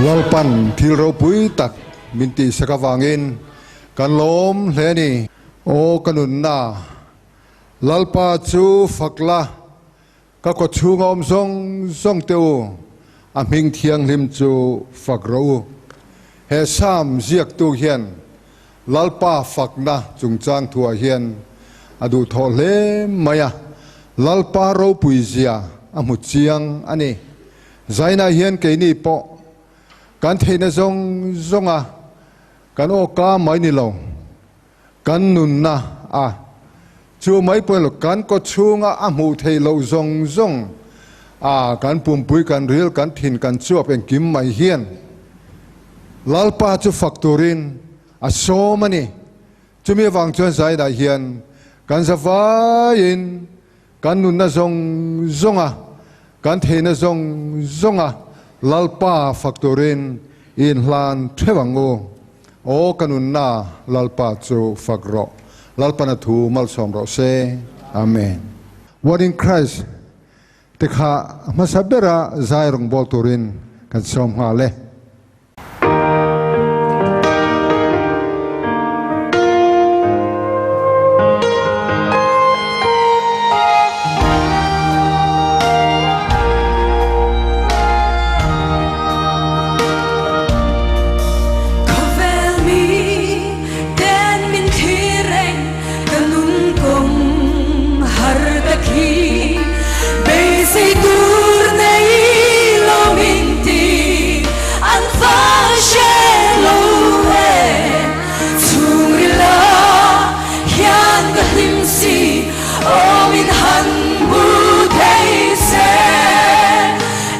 Lalpan thil ropui tak min tihsak avangin kan lawm hle a ni. Aw ka nunna, Lalpa chu fak la, ka kawchhunga awm zawng zawng te u, a hming thianghlim chu fak rawh u. He Psalm ziaktu hian Lalpa fakna chungchang thuah hian a duhthawh hle mai a, Lalpa ropui zia a hmu chiang a ni. Zainah hian keini pawh kan theihna zawng zawnga kan awka mai ni lo, kan nunna a chu mai pawh lo, kan kawchhunga a hmuh theih loh zawng zawng a kan pumpui, kan ril, kan thin, kan chuap engkim mai hian Lalpa chu fak turin a sawm a ni. Chumi avang chuan Zainah hian kan zavaiin kan nunna zawng zawnga, kan theihna zawng zawnga Lalpa fak turin i inhlan theuh ang u. Aw ka nunna, Lalpa chu fak rawh. Lalpan a thu malsawm rawh se. Amen. What in Christ te kha hmasa bera zai rawngbâwl turin kan sawm nghal e. Khawvel mi ten min thlir reng ka nun kawng har ta khi beisei tur nei lo min ti an fa hre lo e chhungril ah hian ka hlim si aw min han bu thei se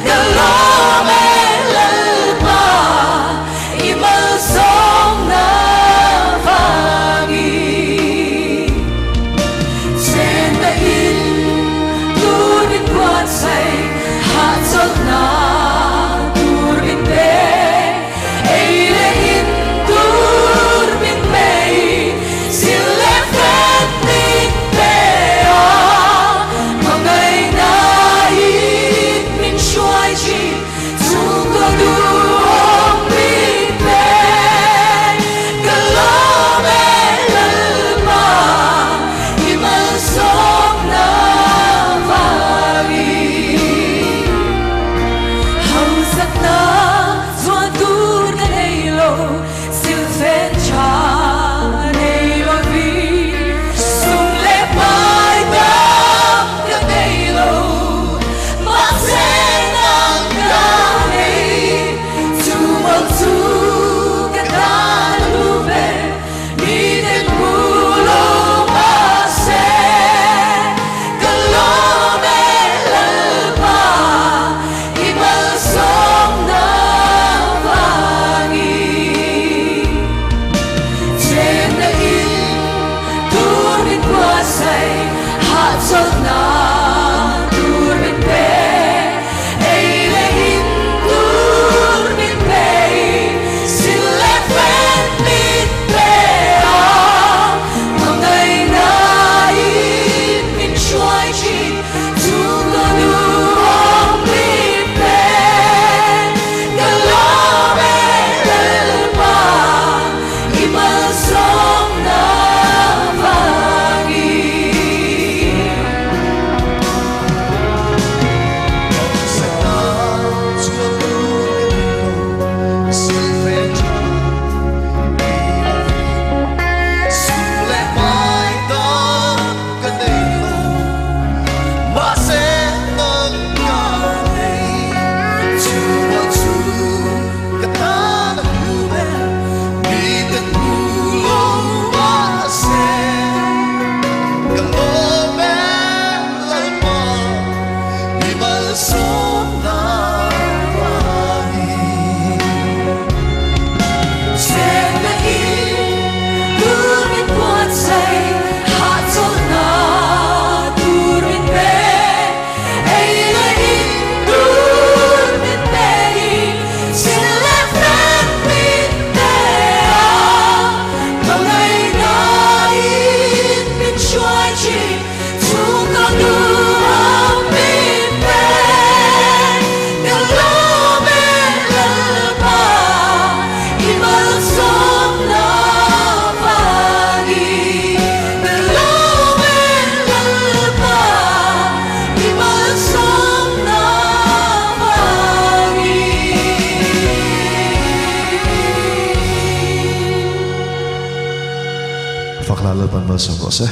ka lawm e Lalpa i malsawmna vangin chenna in tur min buatsaih hahchawlhna tur min pe ei leh in tur min pe i sil leh fet min pe a hmangaihna in min hruai thin chhungkaw duhawm min pe ka lawm e Lalpa i malsawmna vangin hausakna chuan tur ka nei lo silfen tha nei lovin sum leh hmai tam ka nei lo mahse nang ka nei chu mawlh chu ka tan a hlu ber miten hmu lo mahse ka lawm e Lalpa i malsawmna vangin chenna in tur min buatsaih hahchawlhna tur min pe ei leh in tur min pe i sil leh fen min pe a hmangaihna in min hruai thin chhungkaw duhawm min pe ka lawm e Lalpa i malsawmna vangin. Malsawm rawh se.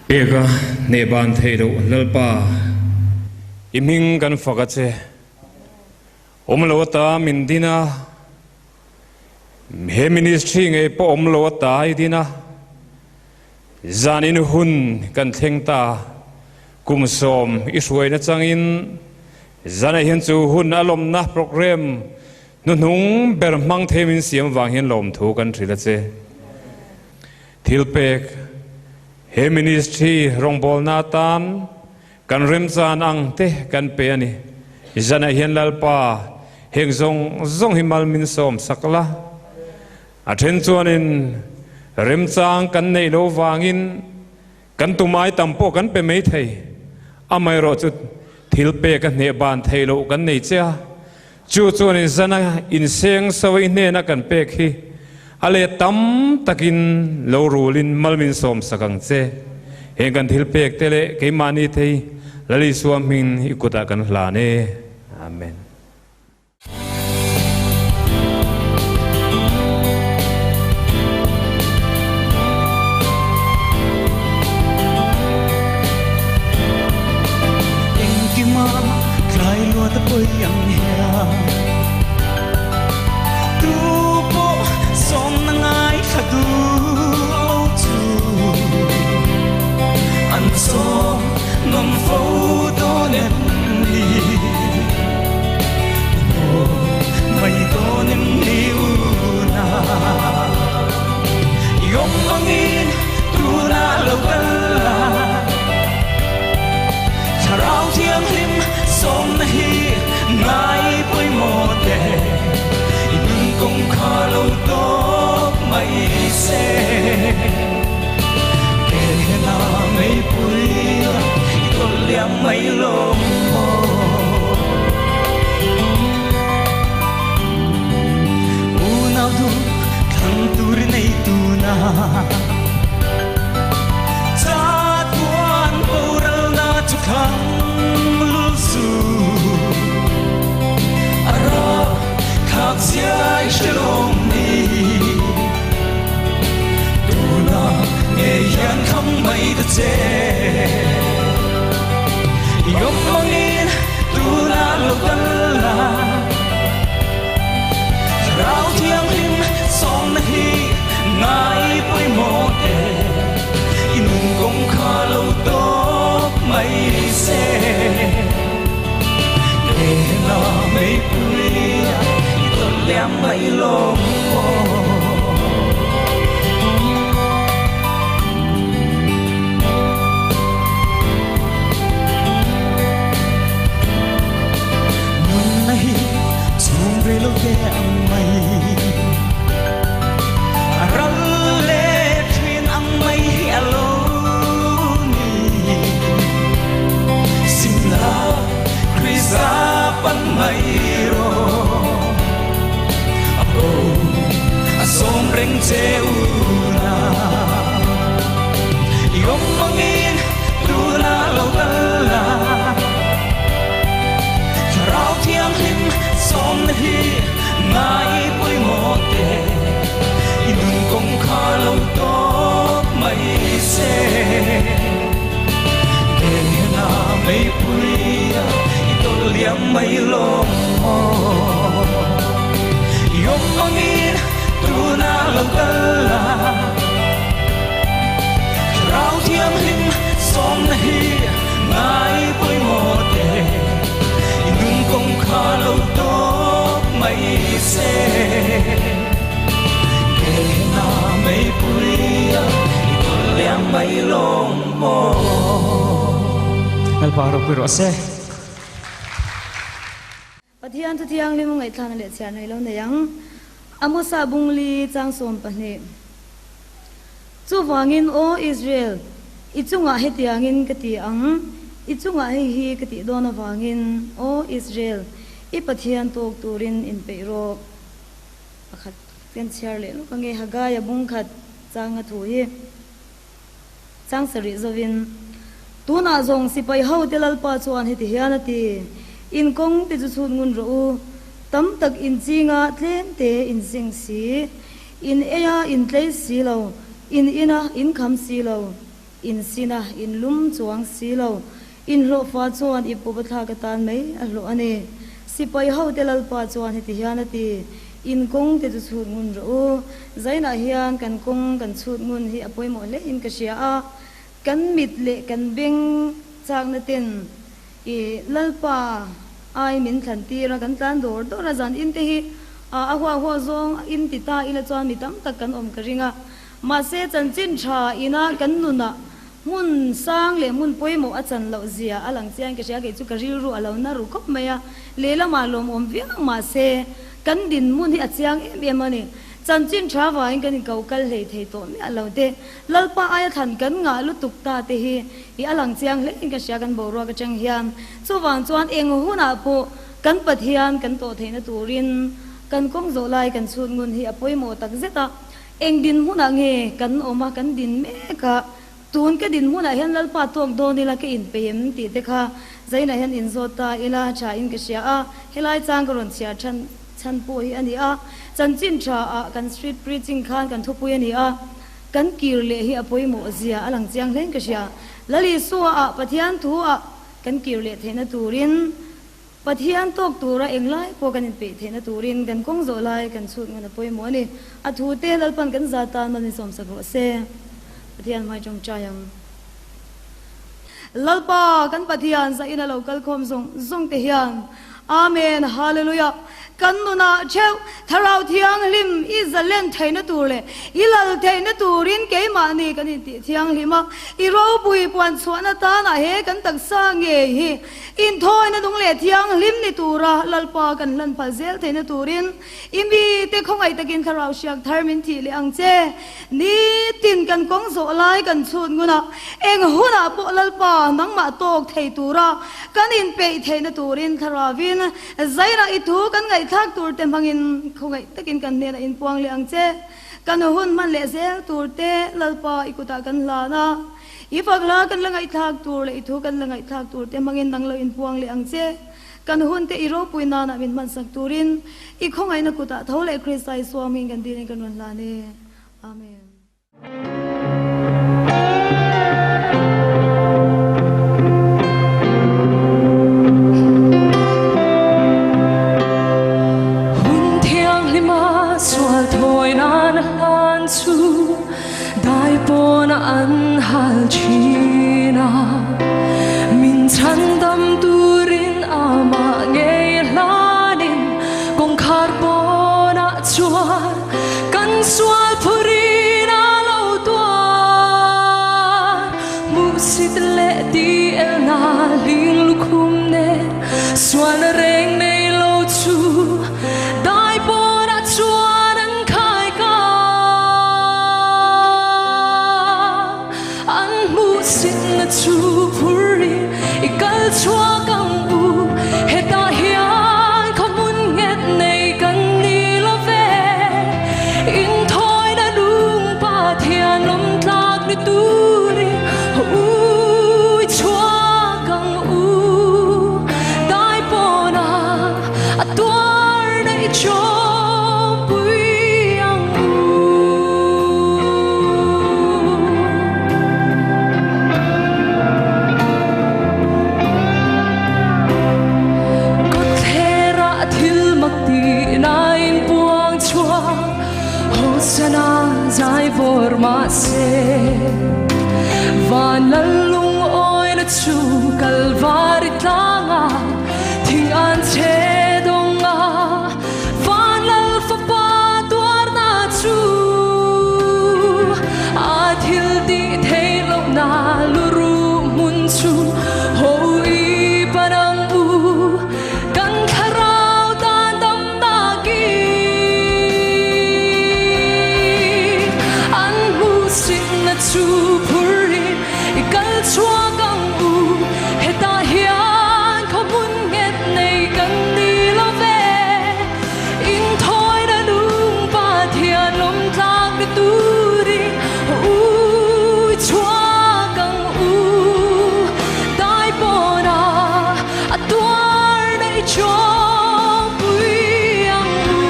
Peka hnehban theih loh Lalpa, i hming kan fak a che. Awm lo ata min din a, he ministry ngei pawh awm lo ata i din a, zanin hun kan thleng ta, kum sawm i hruaina changin zanah hian chu hun a lawmna program hnuhnung ber hmang thei min siam vang hian lawmthu kan hrilh a che. Thilpek, He ministry rawngbawlna atan kan remchan ang te kan pe a ni. Zanah hian Lalpa, heng zawng zawng hi mal min sawm sak la. A then chuanin remchang kan neih lo vangin kan tumai tam pawh kan pe mai thei. Amaherawh chu thilpek a hneh ban theih loh kan nei che a. Chu chuanin zana inseng sawi hnena kan pek hi a let tam takin lo rulin mal min sawm sak ang che. Heng kan thil pek te leh keimahni thei Lal Isua hming i kutah kan hlan e. Amen. ta che. I awm angin tunah lo kal la. Thlarau Thianghlim sawmna hi ngai pawimawh teh. I nun kawng kha lo tawp mai se. Kehla meipui i tawlh liam mai lawm maw. Nunna hi chhung rei lo te ang mai. A ral leh thin ang mai hi a lo ni. Simla Krista pan mai rawh. A ko a sawm reng che u na. I awm angin tunah lo kal la. Thlarau Thianghlim sawmna hi ngai pawimawh teh. I nun kawng kha lo tawp mai se. Kehna meipui a i tawlh liam mai lawm aw. I awm angin tunah lo kal la. Thlarau Thianghlim sawmna hi ngai pawimawh teh. I nung kawng kha lo tawp mai se. Kehna meipui a i tawlh liam mai lawm maw. Lalpa ropui rawh se. Pathian thu thianghlim ngaihthlakna leh chhiarna i lo nei ang. Amosa bungli chang 12. Chuvangin, Aw Israel, i chungah hetiangin ka ti ang, i chungah hei hi ka tih dawn avangin, Aw Israel, i Pathian tawk turin inpeih rawh. Pakhat kan chhiar leh lawk ange, Hagaia bungkhat changa thu hi. Chang sarih zovin, Tunah zawng sipai hote Lalpa chuan heti hian a ti, In kawng te chu chhut ngun rawh u, tam tak in chinga tlem te in seng si, in eia in tlei si lo, in ina in kham si lo, in sina in lum chuang si lo, in hlawhfa chuan i pup a thlak atan mai a hlawh a ni. Sipai hote Lalpa chuan heti hian a ti, In kawng te chu chhut ngun rawh u. Zainah hian kan kawng kan chhut ngun hi a pawimawh hle in ka hria a, kan mit leh kan beng chakna ten i Lalpa ai min thlan tir a, kan tlan dawr dawr a, zan in te hi a huah huah zawng in ti ta ila chuan mi tam tak kan awm ka ring a, mahse chanchin tha ina kan nunah Hmun sang leh hmun pawimawh a chan loh zia a lang chiang ka hria, kei chu ka rilru a lo na ru khawp mai a, lehlamah lawmawm viau mah se kan dinhmun hi a chiang em em a ni. Chanchin tha vangin kan inko kal hlei thei tawh miah lo te, Lalpa aia thlan kan ngah lutuk ta te hi i a lang chiang hle in ka hria kan boruak atang hian. Chuvang chuan eng hunah pawh kan Pathian kan tawh theihna turin kan kawng zawh lai kan chhut ngun hi a pawimawh takzet a. Eng dinhmunah nge kan awm a, kan din mek a, tun ka dinhmunah hian Lalpa tawk dawn ila ka inpeih em tih te kha Zainah hian inzawt ta ila tha in ka hria a, helai chang ka rawn chhiar chhan chhan pawh hi a ni a, chanchin tha ah kan street preaching khan kan thupui a ni a, kan kir leh hi a pawimawh zia a lang chiang hlein ka hria. Lal Isua ah Pathian thu ah kan kir leh theihna turin Pathian tawk tura englai pawh kan inpeih theihna turin kan kawng zawh lai kan chhut ngun a pawimawh a ni. A thute Lalpan kan za tan mal insawmsak rawh se. Pathian hmai tawngtai ang. Lalpa kan Pathian zahin a lo kal khawm zawng zawng te hian Amen Hallelujah kan nunah theuh Thlarau Thianghlim i zalen theihna tur leh i lal theihna turin keimahni kan intih thianghlim a, i ropui puan chhuahna tanah he kan taksa ngei hi Inthawina nung leh thianghlim ni tura Lalpa kan hlan phal zel theihna turin i mite khawngaih takin thlarau hriak thar min thih leh ang che. Nitin kan kawng zawh lai kan chhut ngun a, eng hunah pawh Lalpa nangmah tawk thei tura kan inpeih theihna turin thlaravin zairah i thu kan ngaihthlak turte hmangin khawngaih takin kan hnenah inpuang leh ang che. Kan hun hman leh zel turte Lalpa i kutah kan hlan a. I fak hla kan la ngaihthlak tur leh i thu kan la ngaihthlak tur te hmangin nang lo inpuang leh ang che. Kan hun te i ropui nanah min hmansak turin i khawngaihna kutah tho leh Krista i suamin kan dinin kan rawn hlan e. Amen. chu dai pawnah an hal thin a, min chhandam turin amah ngei hlanin kawngkhar pawnah chuan kan sual phurin a lo tuar. Hmuhsit leh ti elna hling lukhum nen sualna reng nei lo chu dai pawnah chuan an khai ka. An hmuhsitna chu phurri i kal chhuak ang u, hetah hian khawhmun nghet nei kan ni lo ve. Inthawina lung Pathian lawm tlak ni turin haw u i chhuak ang u. Dai pawna a tuar na i chawmpui ang u. Kawtthlerah thil mak tih nain puang chhuak Hosana zai vawr mahse Van lal lungawina chu Kalvari tlanga thing an chhe dawng a, Van lal fapa tuarna chu a thil tih theih lohna luruh hmun chu haw i pan ang u, kan thlarau tan damnak i an hmuhsitna chu phur i i kal chhuak ang u, hetah hian khawhmun nghet nei kan ni lo ve, inthawina lung Pathian lawm tlak ni turin haw u i chhuak ang u, dai pawna a tuar nei chawpui ang u.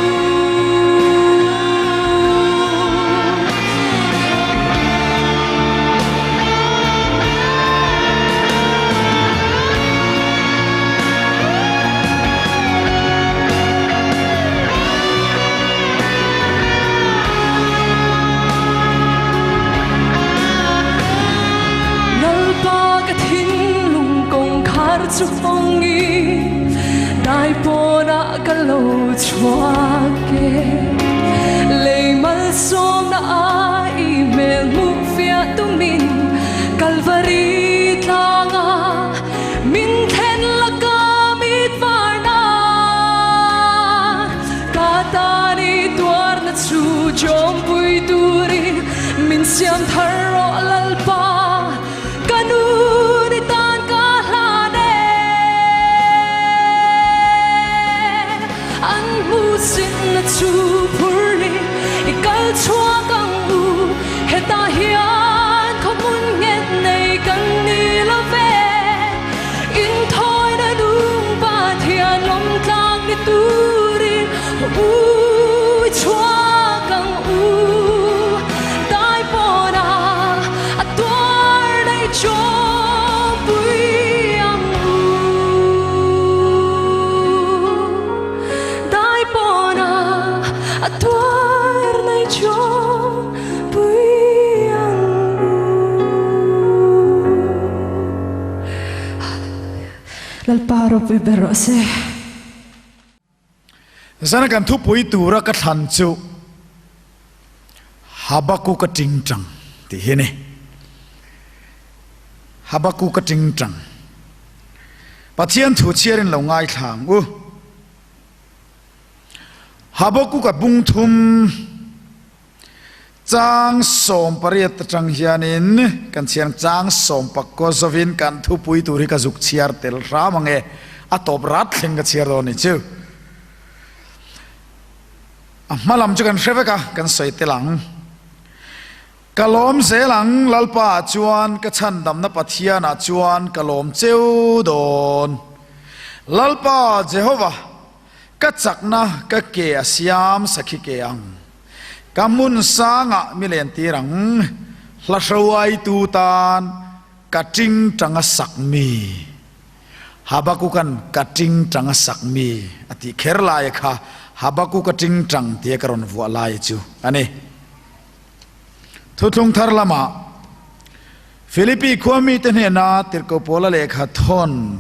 Lalpa ka thinlung kawngkhar chu fawngin dai pawnah ka lo chhuak e. Lei malsawmna a i hmel hmuh fiah tumin Kalvari tlanga min thlen laka mit varna ka tan i tuarna chu chawmpui turin min siam thar rawh Lalpa ka nu ni tan ka hlan e. An hmuhsitna chu phurri i kal chhuak ang u, hetah hian khawhmun nghet nei kan ni lo ve. Inthawina lung Pathian lawm tlak ni turin haw u i chhuak ang u. Dai pawna a tuar nei chawmpui ang u. Dai pawna a tuar nei chawmpui ang u. Hallelujah. Lalpa ropui ber rawh se. Zana kan thupui tura ka thlan chu Habakkuk a tingtang tih hi a ni. Habakkuk a tingtang. Pathian thu chhiarin lo ngaithla ang u. Habakkuk a bung thum chang 18 atang hianin kan chhiar ang chang 14 zawin kan thupui tur hi ka zuk chhiar tel hram ang e a tawp rat thleng ka chhiar dawn ni chu. A hma lam chu kan hre vek a, kan sawi tel ang. Ka lawm zel ang, Lalpa ah chuan ka chhandamna Pathian ah chuan ka lawm cheu dawn. Lalpa Jehova, ka chakna ka ke a siam sakhi ke ang. Ka hmun sangah mi len tir ang, hla hruaitu tan ka tingtang a sak mi. Habakukan ka tingtang a sak mi a tih kher lai kha Habakuka tingtang tia ka rawn vuah lai chu a ni. Thuthlung thar lamah Philippi khua mite hnena Tirhkoh Paula lehkha thawn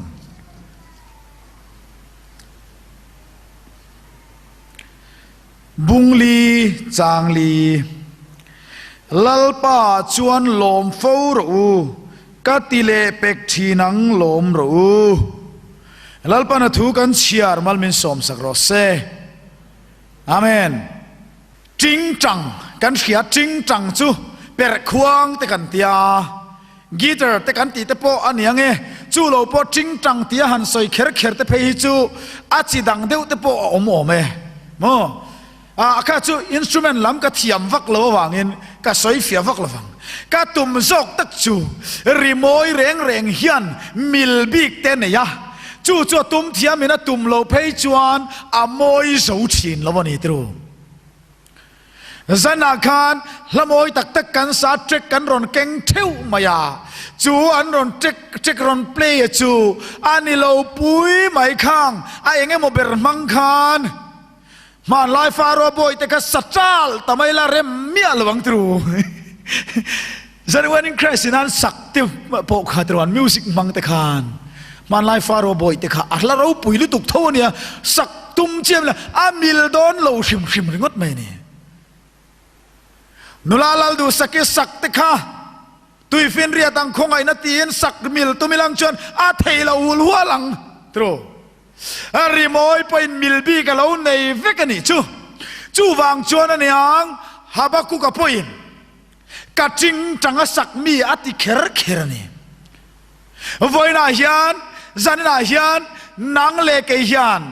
Bungli Changli Lalpa chuan lawm fo rawh u, ka ti leh pek thin ang lawm rawh u. Lalpan a thu kan chhiar mal min sawmsak rawh se. Amen. Tingtang kan hria, tingtang chu perh khuang te kan tia, guitar te kan tih te pawh a ni ang e, chu lo pawh tingtang tia han sawi kher kher te phei hi chu a chi dang deuh te pawh a awm awm e maw. A kha chu instrument lam ka thiam vak lo avangin ka sawi fiah vak lo vang. Ka tum zawk tak chu rimawi reng reng hian mil bik te nei a, chu chu a tum thiamin a tum loh phei chuan a mawi zo thin lo a ni tru. Zanah khan hla mawi tak tak kan sa track kan rawn keng theuh mai a, chu an rawn track track rawn play a chu a ni lo pui mai khang a eng emaw ber hmang khan Hmanlai Faro bawihte kha sa chal ta mai la rem miah lo ang tru. Zan Wedding Crash in an sak te pawh kha tru an music hmang te khan hmanlai Faro bawihte kha a hla ropui lutuk tho ania sak tum chiam la a mil dawn lo hrim hrim ringawt mai ani. Nula Lalduhsaki sak te kha tuifinriat ang khawngaihna tiin sak mil tum ilang chuan a thei lo hul hual ang tru. A rimawi pawhin mil bik a lo nei vek a nih chu. Chuvang chuan a niang Habakuka pawhin ka ting tang a sak mi a ti kher kher a ni. Vawiinah hian, zaninah hian nang leh kei hian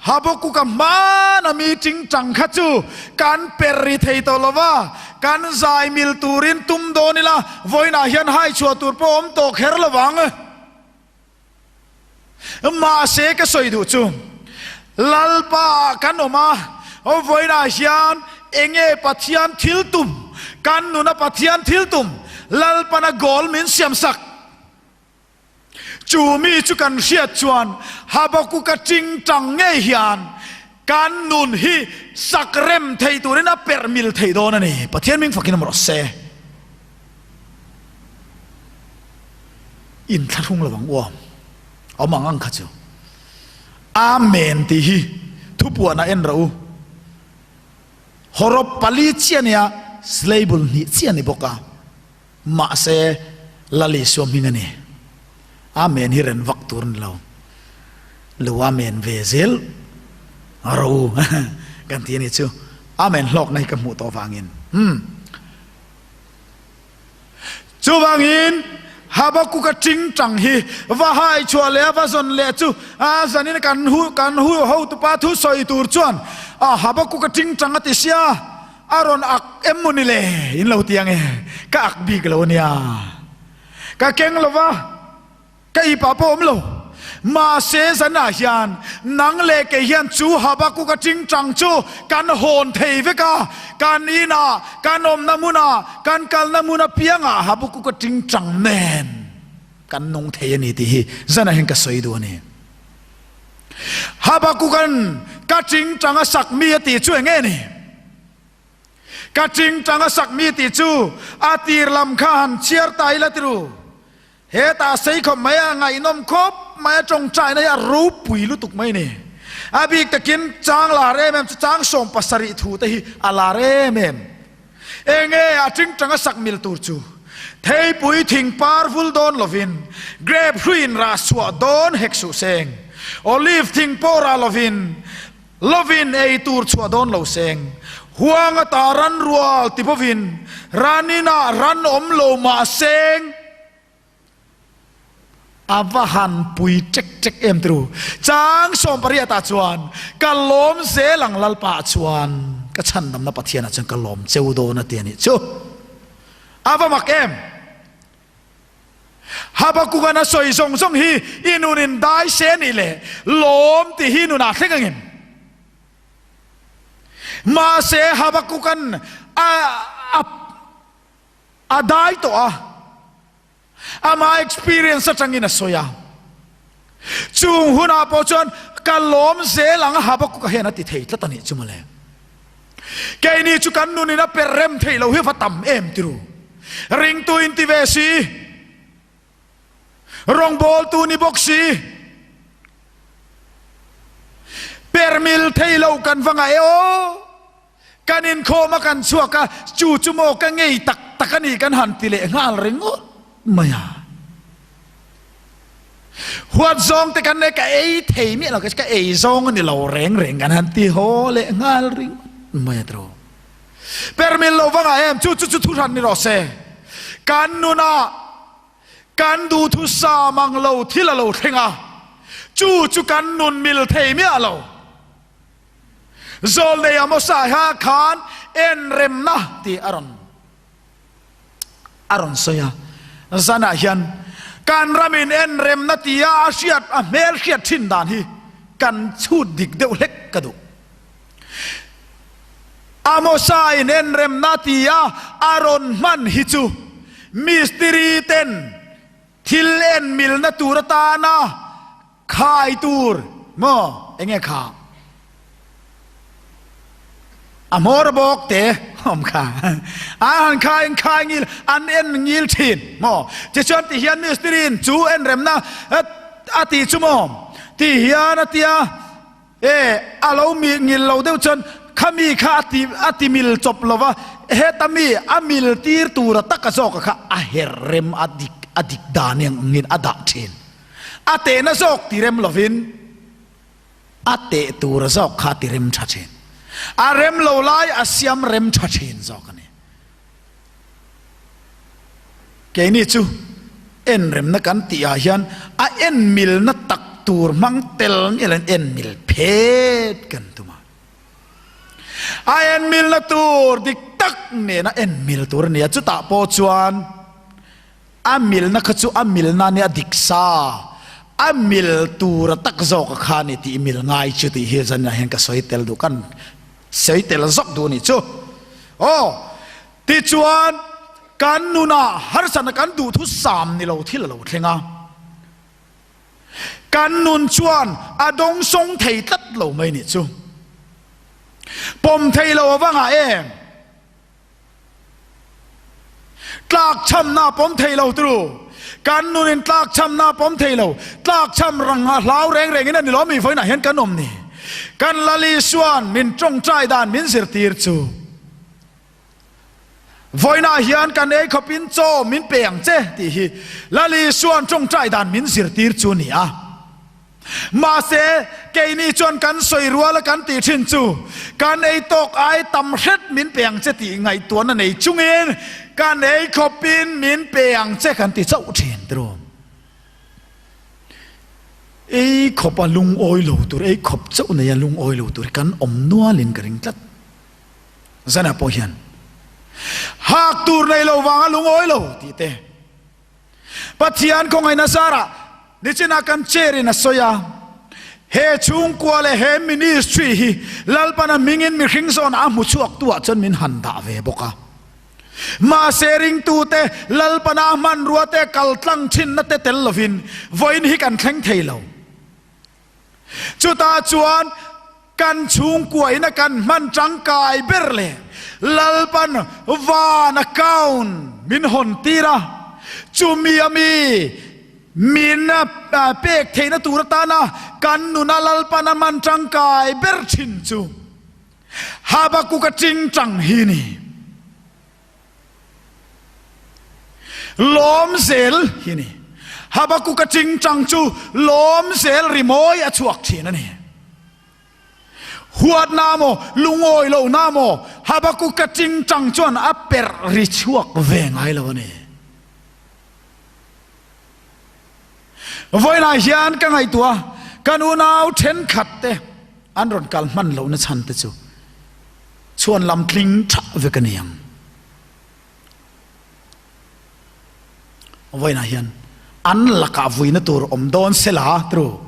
Habakuka hmana mi ting tang kha chu kan per ri thei tawh lo va, kan zai mil turin tum dawn ila vawiinah hian hai chhuah tur pawh awm tawh kher lo vang. Mahse ka sawi duh chu Lalpa ah kan awm a, vawiinah hian enge Pathian thil tum, kan nuna Pathian thil tum, Lalpana goal min siam sak. Chu mi chu kan hriat chuan Habakuka tingtang ngei hian kan nun hi sak rem thei turin a perh mil thei dawn a ni. Pathian ming fakin awm rawh se. Inthlahrung lo ang uam awm ang ang kha chu Amen tih hi thupuanah en rawh u. Hawrawp pali chiah a nia, syllable hnih chiah a ni bawk a, mahse Lal Isua hming a ni. Amen hi ren vak tur a ni lo. Lo Amen ve zel rawh u kan ti a ni chu. Amen hlawkna hi ka hmuh tawh vangin. Umm. Chuvangin, Habakuka tingtang hi va hai chhuah leh a va zawn leh chu a zanin kan hu kan hu hotupa thu sawi tur chuan a Habakuka tingtang a ti sia, a rawn ak em maw ni le? In lo ti ang e, ka ak bik lo a nia. Ka keng lo va. Ka ipa pawh awm lo. Mahse zanah hian nang leh kei hian chu Habakkuk a tingtang chu kan hawn thei vek a, kan inah, kan awmna hmunah, kan kalna hmun apiangah Habakkuk a tingtang nen kan nung thei a ni tih hi zanah hian ka sawi duh a ni. Habakkuka'n ka tingtang a sak mi a tih chu eng nge ni? Ka tingtang a sak mi tih chu a tir lam kha han chhiar ta ila tiru. Hetah sei khawp mai a ngaihnawm khawp mai a tawngtaina hi a ropui lutuk mai a ni. A bik takin chang lar em em chu chang 70 thu te hi a lar em em. Enge a tingtang a sak mil tur chu theipui thing par vul dawn lovin grape hruiin rah chhuah dawn hek suh seng, olive thing pawh rah lovin lovin ei tur chhuah dawn lo seng, huang ata ran rual ti bawvin ran inah ran awm lo mah seng. A va han pui ṭek ṭek em tiru. Chang 18 ah chuan ka lawm zel ang Lalpa ah chuan ka chhandamna Pathian ah chuan ka lawm cheu dawn a ti a nih chu. A va mak em! Habakkuk-a'n a sawi zawng zawng hi i nunin dai se a nih leh lawm tih hi nunah thleng angin. Mahse Habakkuk-a'n a a a dai tawh a, ama experience atangin a sawi a. Chung hunah pawh chuan ka lawm zel ang Habakkuk-a hian a ti thei tlat a nih chu mawle. Keini chu kan nunin a per rem theih loh hi va tam em tiru. Ringtu inti ve si, rawngbawltu ni bawk si, permil thei lo kan va ngaih e aw. Kan inkhawm a kan chhuak a, chu chu maw ka ngei tak tak a ni kan han ti leh nghal ringawt mai a. Huat zawng te kan nei ka ei thei miah lo, ka ei zawng a ni lo reng reng kan han ti haw leh nghal ringawt mai a tiraw. Permil lo vangah em chu chu chu thuhran ni rawh se. Kan nunah kan duhthusam ang lo thil a lo thleng a, chu chu kan nun mil thei miah lo. Zawlnei Amosa ha khan enremna tih a rawn a rawn sawi a. Zanah hian kan ramin enremna tia a hriat a hmel hriat thin dan hi kan chhut dik deuh hlek ka duh. Amosa in enremna tia a rawn hman hi chu mistiri ten thil enmilna tur atana Khai tur maw enge kha a hmawr bawk te awm kha a han khai in khai ngil an en ngil thin maw tichuan ti hian mistiri in chu en remna a ti chu maw ti hian a tia e a lo mi ngil lo deuh chuan khami kha a ti a ti mil chawp lova heta mi a mil tir tura taka zawka kha a her rem a dik a dik dan angin a dah thin. A tehna zawk ti rem lovin a teh tura zawk kha ti rem tha thin. A rem lo lai a siam rem tha thin zawk a ni. Keini chu en remna kan tih ah hian a en milna tak tur hmang tel mial in en mil phet kan tum a. A en milna tur dik tak nena en mil tur a ni a, chutah pawh chuan A milna kha chu a milna nia dik sa, a mil tura tak zawk a kha ni tih mil ngai chu tih hi zanah hian ka sawi tel duh, kan sawi tel zawk duh a nih chu. Aw, tichuan kan nunah harsatna kan duhthu sam ni lo thil a lo thleng a, kan nun chuan a dawngsawng thei tlat lo mai nih chu. Pawm thei lo avangah em? Tlakchhamna pawm thei lo turu. Kan nunin tlakchhamna pawm thei lo. Tlakchham rang a hlau reng rengin a ni lo mi vawiinah hian kan awm ni. Kan Lal Isuan min tawngtai dan min zirtir chu. Vawiinah hian kan ei khawpin chaw min pe ang che tih hi Lal Isuan tawngtai dan min zirtir chu a ni a. Mahse, keini chuan kan sawi rual a kan tih thin chu, kan ei tawk ai tam hret min pe ang che tih ngaihtuahna nei chungin kan ei khawpin min pe ang che kan ti chauh thin tiraw. Ei khawp a lungawi lo tur, ei khawp chauh nei a lungawi lo tur hi kan awm nualin ka ring tlat. Zanah pawh hian hak tur nei lo vanga lungawi lo tih te. Pathian khawngaihna zarah nichinah kan chair in a sawi a, he chhungkua leh he ministry hi Lalpana hmingin mihring zawnah a hmu chhuak tu ah chuan min han dah ve bawk a. Mahse ringtute Lalpana a hmanrua te kal tlang thinna te tel lovin vawiin hi kan thleng thei lo. Chutah chuan kan chhungkua in a kan hman tangkai ber leh Lalpan van account min hawn tir a, chumi a mi min pek theihna tur atana kan nuna Lalpan a hman tangkai ber thin chu Habakkuk a tingtang hi ni. Lawm zel hi ni. Habakuka chingchang chu lawm zel rimawi a chhuak thin a ni. Huatna maw, lungawi lohna maw, Habakuka chingchang chuan a perh ri chhuak ve ngai lo a ni. Vawiinah hian ka ngaihtuah a, kan unau thenkhat te an rawn kal hman lohna chhan te chu chhuan lam tling tha vek a ni ang. Vawiinah hian an lakah vuina tur awm dawn se la tru.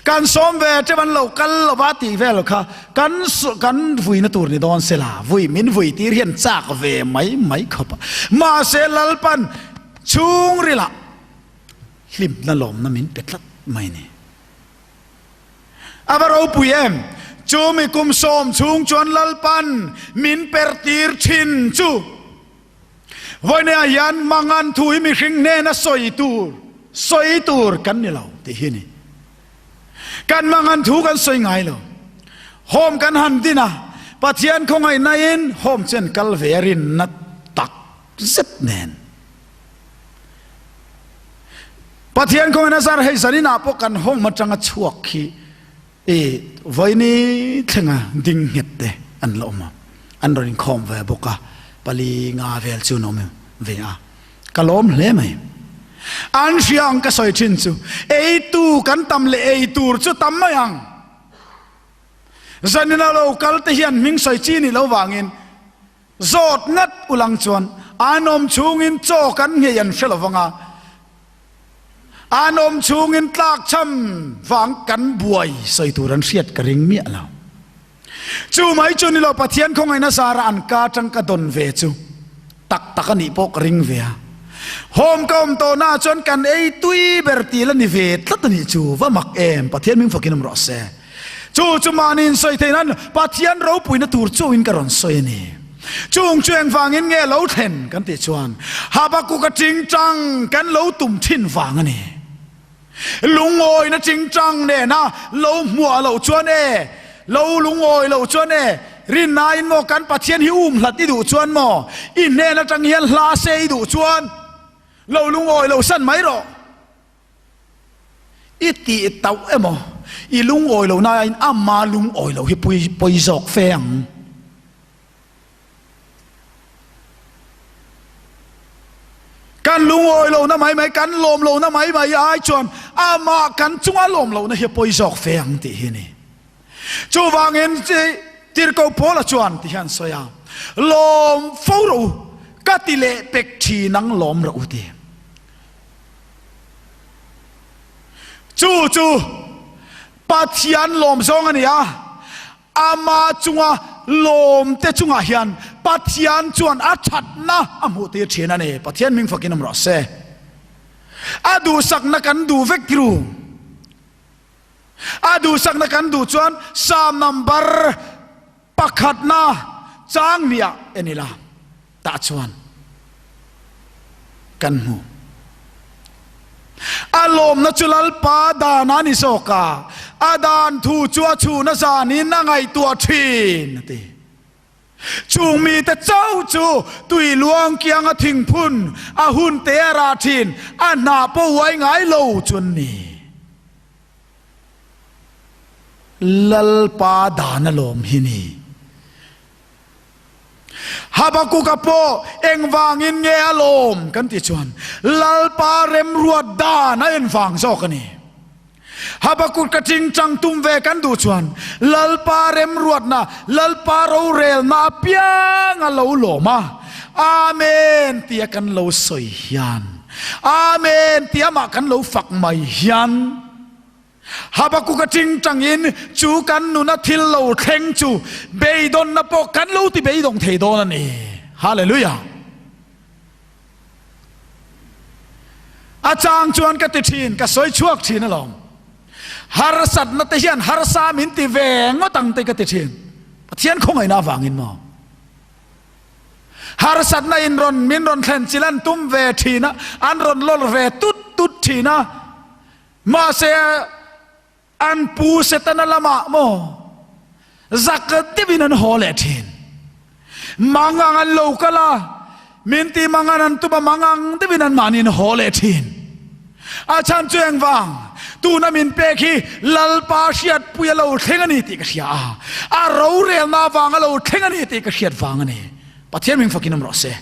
Kan sawm ve teuh an lo kal lova tih vel kha kan kan vuina tur ni dawn se la vui min vui tir hian chak ve mai mai khawp a. Mahse Lalpan chhungrilah hlimna lawmna min pe tlat mai ni. A va ropui em! Chumi kum sawm chhung chuan Lalpan min per tir thin chu. Vawineah hian mangan thu hi mihring hnena sawi tur, sawi tur kan ni lo tih hi a ni. Kan mangan thu kan sawi ngai lo. Home kan han din a, Pathian khawngaihnain home chu an kal ve a rinna tak zet nen. Pathian khawngaihna zar hei zaninah pawh kan home atanga chhuak hi i vawiini thlenga ding nghet te an la awm a, an rawn inkhawm ve bawk a, pali nga vel chu an awm ve a. Ka lawm hle mai. An hria ang ka sawi thin chu ei tu kan tam leh ei tur chu tam mai ang. Zanina lo kal te hian hming sawi chi nih lo vangin zawt ngat ulang chuan an awm chhungin chaw kan nghei an hre lovang a, an awm chhungin tlak cham vang kan buai sawi tur an hriat ka ring miah lo. Chu mai chu ni lo Pathian khawngaihna zara an ka atang ka dawn ve chu tak tak a nih pawh ka ring ve a. Home ka awm tawh naah chuan kan ei tui ber tih la ni ve tlat a nih chu va mak em Pathian ming fakin awm rawh se. Chu chu mahni in sawi theih nan Pathian ropuina tur chuhin ka rawn sawi a ni. Chung chu engvangin nge lo thlen kan tih chuan Habakkuk a tingtang kan lo tum thin vang a ni. Lungawina chingchang nena lo hmuah loh chuan e, lo lungawi loh chuan e, rinnain maw kan Pathian hi um hlat i duh chuan maw, i hnen atang hian hla se i duh chuan lo lungawi lo san mai rawh. I tih tauh emaw, i lungawi lo naiin ama lungawi lo hi pawi zawk fe ang. Kan lungawi lohna mai mai, kan lawm lohna mai mai ai chuan amah kan chunga lawm lohna hi a pawi zawk fe ang tih hi a ni. Chuvangin Tirhkoh Paula chuan ti hian sawi a, Lawm fo rawh u, ka ti leh pek thin ang lawm rawh u ti. Chu chu Pathian lawm zawng a ni a. Ama chunga lawmte chungah hian Pathian chuan a thatna a hmuhtir thin a ni. Pathian hming fakin awm rawh se. A duhsakna kan duh vek ru. A duhsakna kan duh chuan Psalm number pakhatna chang hniah en ila tah chuan kan hmu. A lawmna chu Lalpa dan a ni zawk a, a dan thu chu a chhun a zanin a ngaihtuah thin, a ti. Chung mite chauh chu tui luang kianga thingphun a hun te a rah thin, a hnah pawh uai ngai lo chu an ni. Lalpa dan a lawm hi ni. Habakuka pawh engvangin nge a lawm kan tih chuan Lalpa remruat dan a en vang zawk a ni. Habakuk ka chingchang tum ve kan duh chuan Lalpa remruatna, Lalpa rorelna apiang a lo lawm a, Amen tia kan lo sawi hian, Amen tia mah kan lo fak mai hian, Habakkuk a tingtangin chu kan nuna thil lo thleng chu beidawnna pawh kan lo ti beidawng thei dawn a ni. Hallelujah! A chang chuan ka ti thin, ka sawi chhuak thin alawm. Harsatna te hian harsa min ti ve ngawt ang te ka ti thin. Pathian khawngaihna avangin maw? Harsatna in rawn min rawn thlen chilh an tum ve thin a, an rawn lawr ve tut tut thin a. Mahse, an pu Setana lamah maw zak deuhin an haw leh thin. Mangang an lo kal a, min ti mangan an tum a, mangang deuhin an mahni an haw leh thin. A chhan chu engvang? Tuna min pek hi Lalpa hriatpui a lo thleng a ni tih ka hria a, a rorelna avang a lo thleng a ni tih ka hriat vang a ni. Pathian min fakin awm rawh se.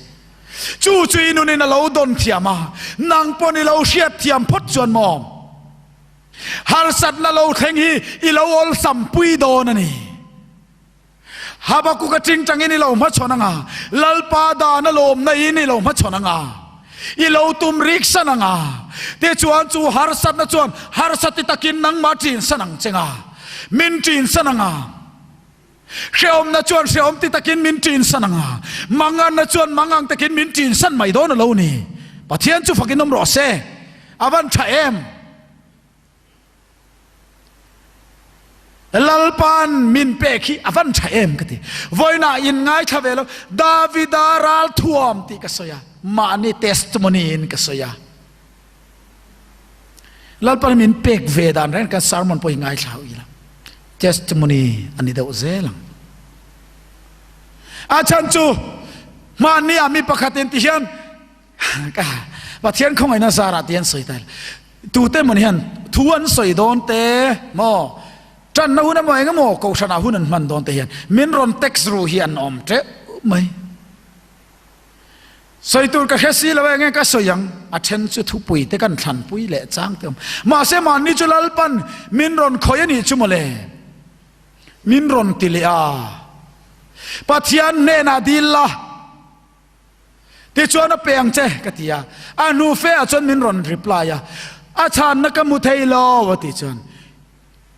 Chu chu i nunin a lo dawn thiam a, nang pawn i lo hriat thiam phawt chuan maw? Harsatna lo thleng hi i lo awlsam pui dawn a ni. Habakkuk a tingtangin i lo hmachhawn anga, Lalpa dan a lawmna in i lo hmachhawn anga, i lo tum rik san anga, tichuan chu harsatna chuan harsati takin nangmah ṭin san ang che nga, min ṭin san anga. Hrehawmna chuan hrehawm ti takin min ṭin san ang a, manganna chuan mangang takin min ṭin san mai dawn a lo ni. Pathian chu fakin awm rawh se, a van ṭha em? Lalpan min pek hi a van tha em ka ti. Vawiinah in ngaithla ve lo, Davida ralthuam tih ka sawi a, mahni testimony in ka sawi a. Lalpan min pek ve dan reng kan sermon pawh hi ngaithla ho ila. Testimony a ni deuh zel ang. A chhan chu hmanni ah mi pakhat in ti hian ka Pathian khawngaihna zarah ti an sawi ta tute maw hian thu an sawi dawn te maw tanna hun emaw eng emaw kohhranah hun an hman dawn te hian min rawn text ru hi an awm teuh mai. Sawi tur ka hre si lo e, enge ka sawi ang? A then chu thupui te kan thlanpui leh chang te awm. Mahse mahni chu Lalpan min rawn khawih a nih chu mawle. Min rawn ti leh a. Pathian hnenah dil la, tichuan a pe ang che ka ti a. A hnu fe ah chuan min rawn reply a, a chhanna ka hmu thei lo a tih chuan.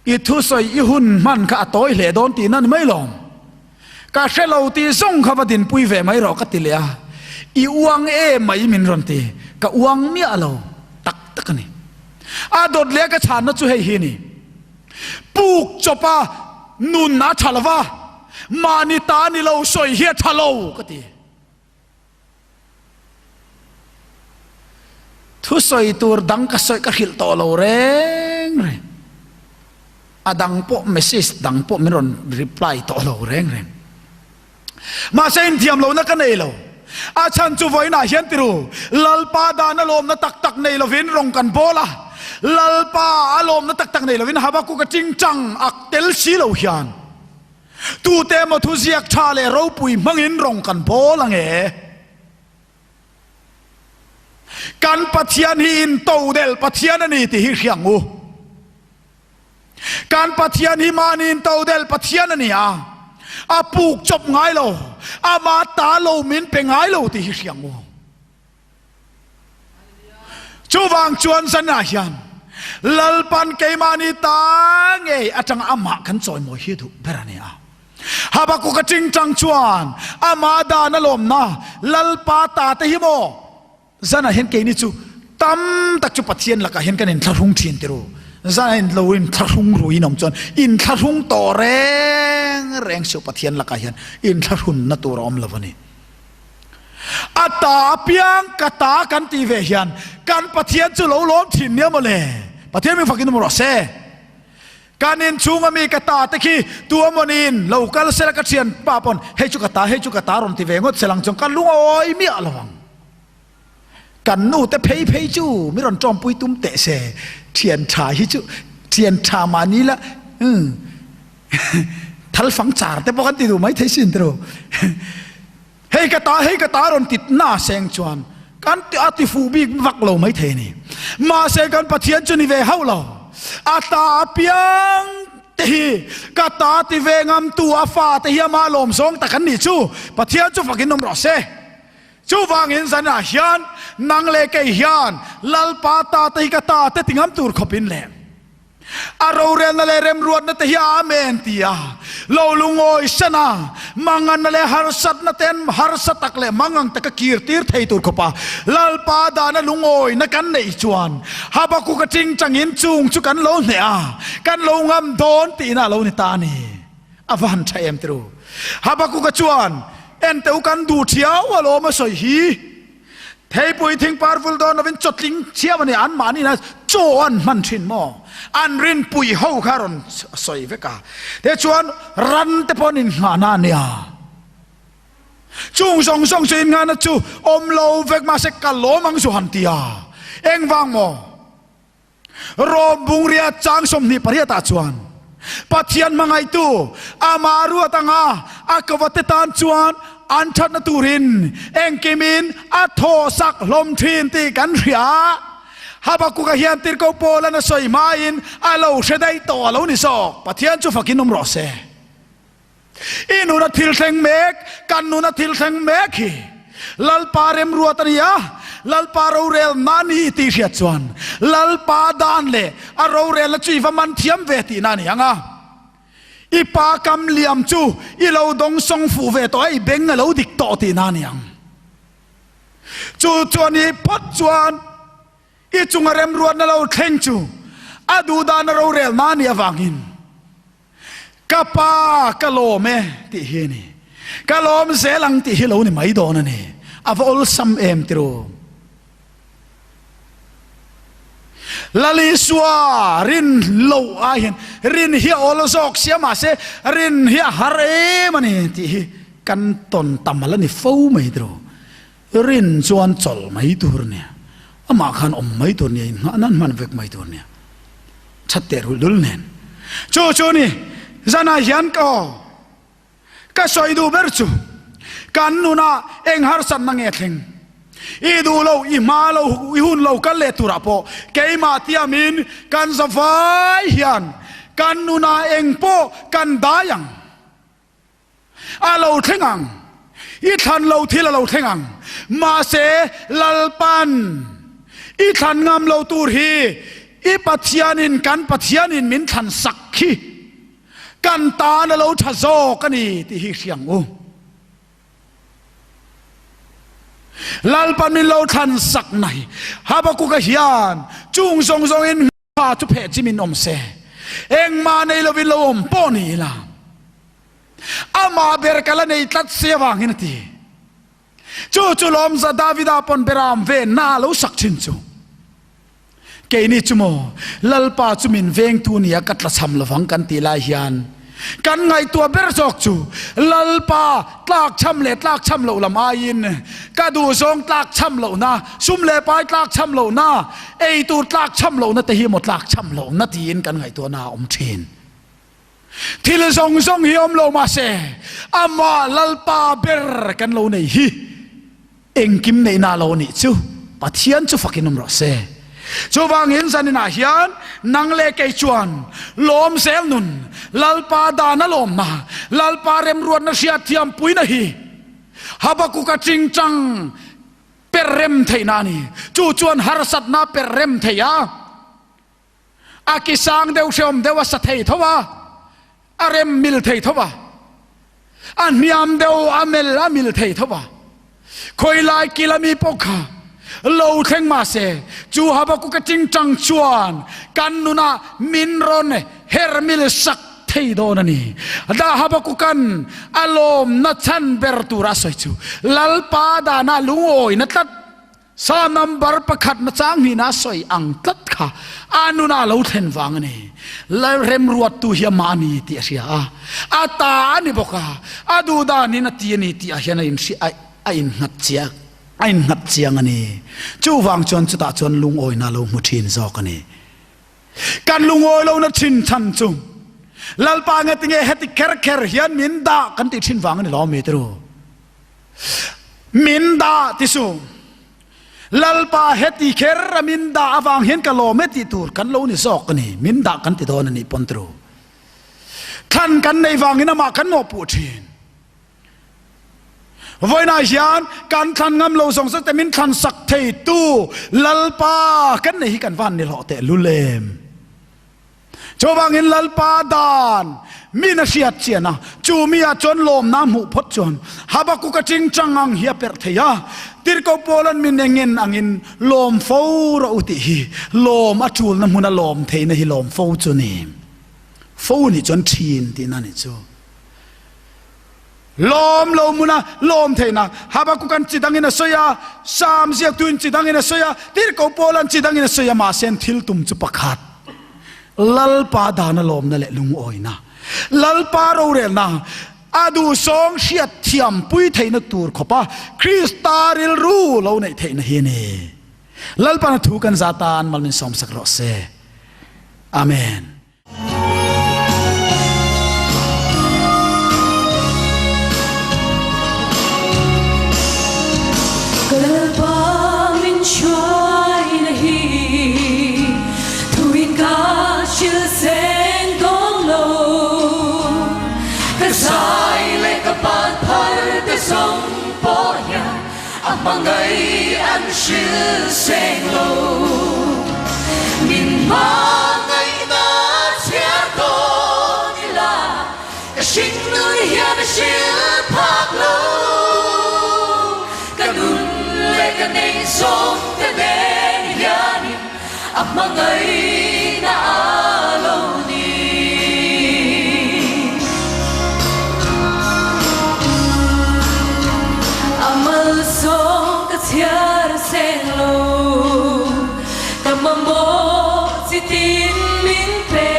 I thusawi i hun hman kha a tawi hle dawn tihna ni mai lawm. Ka hre lo tih zawng kha va dinpui ve mai rawh ka ti leh a. I uang e mai min rawn ti. Ka uang miah lo tak tak a ni. A dawt leh a ka chhanna chu hei hi a ni. Puk chawpa nun a tha lo va, mahni ta ni lo sawi hi a tha lo ka ti. Thusawi tur dang ka sawi ka hrilh tawh lo reng reng. A dang pawh message dang pawh min rawn reply tawh lo reng reng. Mahse inthiam lohna ka nei lo. A chhan chu vawiinah hian tiru Lalpa dan a lawmna tak tak nei lovin rawng kan bawl a. Lalpa a lawmna tak tak nei lovin Habakkuk a chingchang ak tel si lo hian. Tute emaw thuziak tha leh ropui hmangin rawng kan bawl ang e. Kan Pathian hi intodelh Pathian a ni tih hi hria ang u. Kan Pathian hi mahni intodelh Pathian a ni a, a puk chawp ngai lo, ama ta lo min pe ngai lo tih hi hria ang u. Chuvang chuan zanah hian Lalpan keimahni ta ngei atanga amah kan chawimawi hi duh ber a ni a. Habakkuk a tingtang chuan amah dan a lawmna Lalpa ta te hi maw zanah hian keini chu tam tak chu Pathian lakah hian kan inthlahrung thin ti ru. Zanah in lo inthlahrung ru in awm chuan inthlahrung tawh reng reng suh Pathian lakah hian inthlahrunna tur a awm lo a ni. A ta apiang ka ta kan tih ve hian kan Pathian chu lo lawm thin nia maw le? Pathian min fakin awm rawh se. Kan inchhung ami ka ta te khi tu amawnin lo kal sela ka thian pa pawn hei chu ka ta hei chu ka ta rawn ti ve ngawt sel ang chuan ka lungawi miah lo ang. Kan nu te phei phei chu mi rawn tawmpui tum teh se thian tha hi chu thian tha mahni la umm thal fang char te pawh kan ti duh mai thei sin tiraw hei ka ta hei ka ta rawn ti na seng chuan kan a ti fuh bik vak lo mai thei ni mahse kan Pathian chu ni ve hauh lo a ta apiang te hi ka ta ti ve ngam tu a fa te hi ama lawm zawng tak an nih chu Pathian chu fakin awm rawh se. Chuvangin zanah hian nang leh kei hian Lalpa ta te hi ka ta te ti ngam tur khawpin leh a rorelna leh remruatna te hi a amen ti a lo lungawi san a, manganna leh harsatna ten harsa tak leh mangang taka kir tir thei tur khawpa Lalpa dana lungawina kan neih chuan Habakkuk a chingchangin chung chu kan lo hneh a, kan lo ngam dawn tihna a lo ni ta a ni. A va han tha em tiru. Habakkuk-a chuan, En teh u kan duh thiau alawm a sawi hi. Theipui thingpar vul dawn lovin chawtling chhiam a ni, anmahni na chaw an hman thin maw? An rinpui ho kha a rawn sawi vek a. Tichuan ran te pawh an innghahna a nia. Chung zawng zawng chu innghahna chu awm lo vek mahse ka lawm ang zu han ti a. Engvang maw? Rom bungria chang 28 ah chuan Pathian hmangaihtu amah ruat anga a kawate tan chuan an thatna turin engkimin a thawhsak hlawm thin tih kan hria. Habakkuk-a hian tirhkoh Paul-an a sawi hmain a lo hre daih tawh a lo ni zawk. Pathian chu fakin awm rawh se. I nuna thil thleng mek, kan nuna thil thleng mek hi Lalpa remruat a ni a, Lalpa rorel na ni tih hriat chuan Lalpa dan leh a rorelna chu i va man thiam ve tihna a ni ang a. I pa kam liam chu i lo dawng sawng fuh ve tawh a, i beng a lo dik tawh tihna a ni ang. Chu chuan i phawt chuan i chunga remruatna lo thleng chu a duhdana rorelna a nih avangin. Ka pa ka lawm e tih hi a ni. Ka lawm zel ang tih hi lo ni mai dawn a ni. A va awlsam em tiru. Lalisua rin loh ai hian rin hi a awl zawk sia mahse rin hi a har em a ni tih hi kan tawn tam ala ni fo mai tiru. Rin chuan chawl mai tur nia, amah khan awm mai tur nia, inngah nan hman vek mai tur nia. That teh rulh dul nen. Chu chu ni, zanah hian ka aw ka sawi duh ber chu kan nunah eng harsatna nge thleng? I duh lo, i hma lo, i hun lo kal leh turah pawh keimah tiamin kan zavai hian kan nunah eng pawh kan dai ang. A lo thleng ang. I thlan lo thil a lo thleng ang. Mahse, Lalpan i thlan ngam lo tur hi i Pathianin, kan Pathianin min thlan sak hi kan tan a lo tha zawk a ni tih hi hria ang u. Lalpan min lo thlan sak na hi Habakuka hian chung zawng zawngin Hma chu pheh chimin awm se, engmah nei lovin lo awm pawh ni ila, amah ber ka la nei tlat si avangin a ti. Chu chu lawmza Davida pawn beram venna a lo sak thin chu. Keini chu maw, Lalpa chu min vengtu nia ka tlachham lovang kan tih lai hian, Kan ngaihtuah ber zawk chu Lalpa tlakchham leh tlakchham loh lam aiin ka duhzawng tlakchham lohna, sum leh pai tlakchham lohna, ei tur tlakchham lohna te hi maw tlakchham lohna tiin kan ngaihtuahna a awm thin. Thil zawng zawng hi awm lo mahse amah Lalpa ber kan lo nei hi Engkim neihna lo nih chu Pathian chu fakin awm rawh se. Chuvangin zaninah hian nang leh kei chuan lawm zel nun, Lalpa dana lawmna, Lalpa remruatna hriatthiam puina hi Habakuka chingchang per rem theihna a ni. Chu chuan harsatna per rem thei a, a ki sang deuh hreawm deuh a sa thei tho a, a rem mil thei tho a, a hniam deuh a mel a mil thei tho a. Khawilai kil ami pawh kha lo thleng mahse chu Habakuka chingchang chuan kan nunah min rawn her mil sak thei dawn a ni. Da Habakukan a lawmna chhan ber tura a sawi chu Lalpa dana lungawina tlat Sa number pakhat na chang hnihna a sawi ang tlat kha a nuna a lo thlen vang a ni. Lalremruattu hi amah a ni tih a hria a, a ta a ni bawk a, a duh danin a ti a ni tih ah hian a inhria a, a innghat chiang a innghat chiang a ni. Chuvang chuan chutah chuan lungawina a lo hmu thin zawk a ni. Kan lungawi lohna thin chhan chu Lalpa nge tinge heti kher kher hian min dah kan tih thin vang a ni lo mi tiru. Min dah ti su. Lalpa heti kher a min dah avang hian ka lawm e tih tur kan lo ni zawk a ni. Min dah kan ti dawn a nih pawn tiru. Thlan kan nei vangin amah kan mawhpuh thin. Vawiinah hian kan thlan ngam lo zawng zawng te min thlan sak thei tu Lalpa kan nei hi kan van ni hlawh teh lul em. Chuvangin Lalpa dan min a hriat chian a, chu mi ah chuan lawmna hmuh phawt chuan Habakuka chingchang ang hi a perh thei a, Tirhkoh Paula'n min engen angin lawm fo rawh u tih hi lawm a tulna hmuna lawm theihna hi lawm fo chu ni. Fo nih chuan thin tihna a nih chu. Lawm lo hmuna lawm theihna Habakuka'n chi dangin a sawi a, Sam ziaktuin chi dangin a sawi a, Tirhkoh Paula'n chi dangin a sawi a, mahse an thil tum chu pakhat, Lalpa dana lawmna leh lungawina, Lalpa rorelna a duhsawng hriat thiam pui theihna tur khawpa Krista rilru lo neih theihna hi a ni. Lalpana thu kan za tan mal min sawmsak rawh se. Amen. Nitin min pe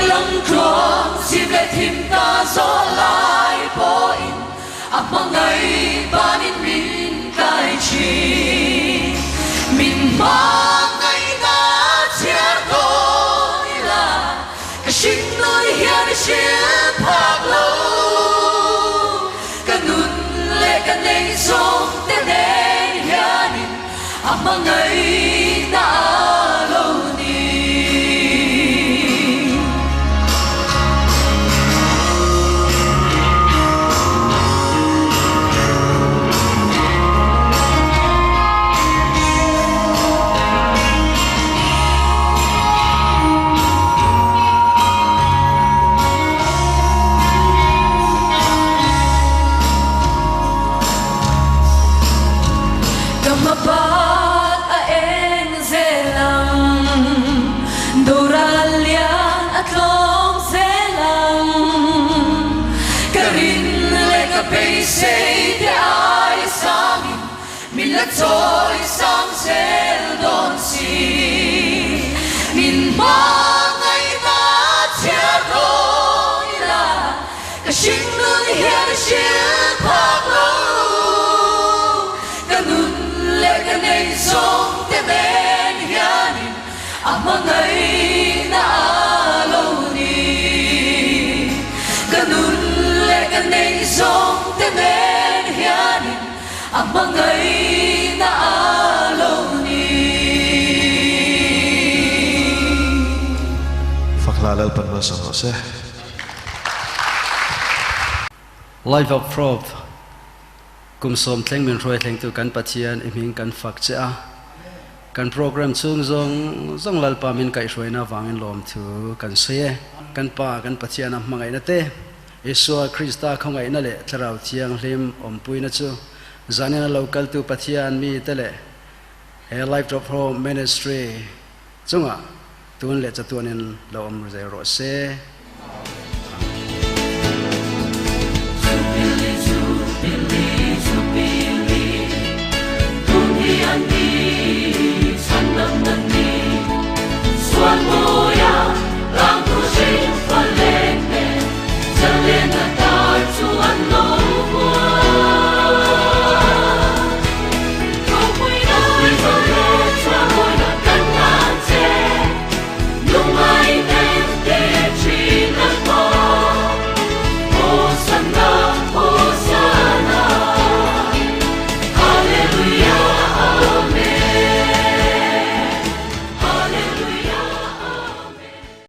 Lamtluang chim leh thim ka zawh lai pawhin A hmangaih banin min kai thin. Min hmangaihna chhiar dawn ila ka hringnun hian i hrilh phak lo. Ka nun leh ka neih zawng te nen hianin a hmangaihna a lo ni. Ka hmabat a eng zel ang, Doral lian a tlawm zel ang. Ka rin leh ka beisei te ai sangin min la chawi sang zel dawn si. Min hmangaihna chhiar dawn ila Ka hringnun hian a hrilh phak lo. Ka nun leh ka neih zawng te nen hianin a hmangaihna a lo ni. Ka nun leh ka neih zawng te nen hianin a hmangaihna a lo ni. Fakhla Lalpan malsawm rawh se. Life of Prov, Kum sawmthleng min hruaithlengtu kan Pathian i hming kan fak che a. Kan program chhung zawng zawng Lalpa min kaihhruaina avangin lawmthu kan sawi e. Kan Pa kan Pathiana hmangaihna te, Isua Krista khawngaihna leh Thlarau Thianghlim awmpuina chu zanina lo kaltu Pathian mite leh he Life of Hope Ministry chungah tun leh chatuanin lo awm zel rawh se.